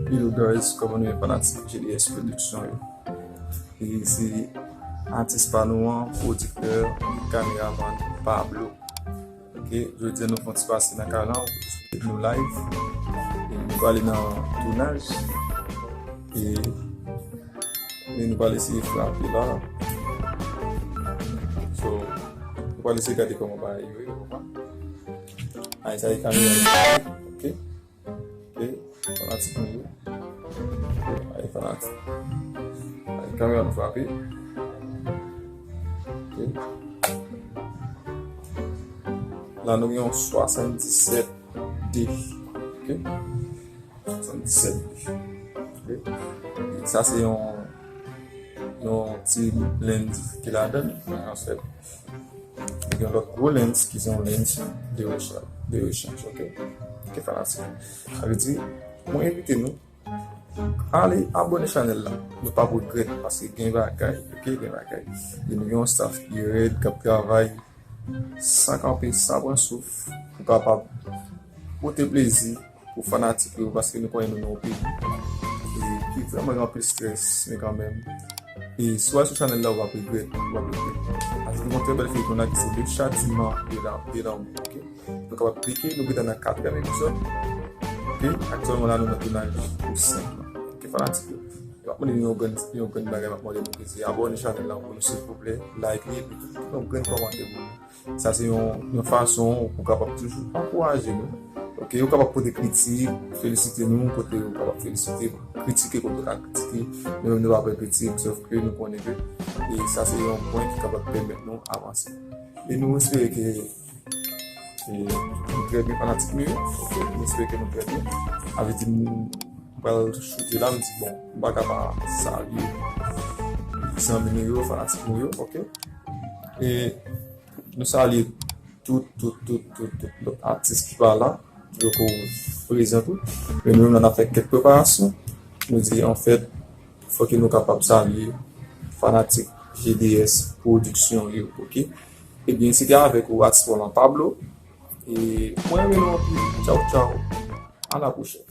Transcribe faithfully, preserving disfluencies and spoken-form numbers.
Hello guys, kòman nou ye fanatik G D S Production yo? E se atis pa nou an, pwodiktè, kameramann Pablo. Ok, jodi a nou fè yon ti pase nan kay la, nou live. E nou prale nan tounaj. E, e nou prale eseye frape la. So, nou prale eseye gade kòman bagay yo ye, ou konprann? Ay, sa e kamera. Ok. Ok, fanatik nou yo. Ok, ay fanatik. Ay, kamera nou frape. Ok. La nou gen yon swasanndisèt D. Ok. Swasanndisèt D. Ok. Sa se yon, yon ti lens ki ladan l, men an fèt, gen lòt gwo lens ki se yon lens de rechanj, de rechanj, ok? Ok, fanatik. Sa vle di, mwen envite nou, ale abòne chanèl la. Nou p ap regrèt, paske gen bagay, ok, gen bagay. E nou gen yon staff ki rèd, k ap travay san kanpe, san pran souf, pou kapab pote plezi pou fanatik yo, paske nou konnen nou nan yon peyi e ki vrèman gen anpil strès, men kanmenm. E si w al sou chanèl la, w ap regrèt, w ap regrèt. Paske nou gen yon trè bèl feyton la ki se Le Châtiment de la, de l'amour, ok? Nou kapab klike, nou gentan nan katriyèm epizòd. Ok, aktyèlman la nou nan tounaj pou senk lan. Ok, fanatik yo. M ap mande nou yon grenn, yon grenn bagay, m ap mande nou ke se abòne chanèl la pou nou, silvouplè, like li, epi kite yon grenn kòmantè pou nou. Sa se yon, yon fason pou kapab toujou ankouraje nou. Ok, ou kapab pote kritik, felisite nou, kote ou kapab felisite, kritike kote ou ka kritike. Nou menm nou pa pè kritik, sòf ke nou konnen ke, e sa se yon pwen ki kapab pèmèt nou avanse. E nou espere ke, e, nou trè byen, fanatik nou yo. Ok, nou espere ke nou trè byen. Sa vle di nou pral choute la, m di, bon, m pa ka pa salye zanmi nou yo, fanatik nou yo, ok? E nou salye tout, tout, tout, tout, tout lòt atis ki pa la, ki poko prezan tou. Men nou menm la, n ap fè kèk preparasyon. Nou di, anfèt, fòk nou kapab salye fanatik G D S Production yo, ok? Ebyen, se te avèk ou, atis pa w lan, Pablo. E mwen renmen nou anpil. Tchaw, tchaw. A la pwochèn.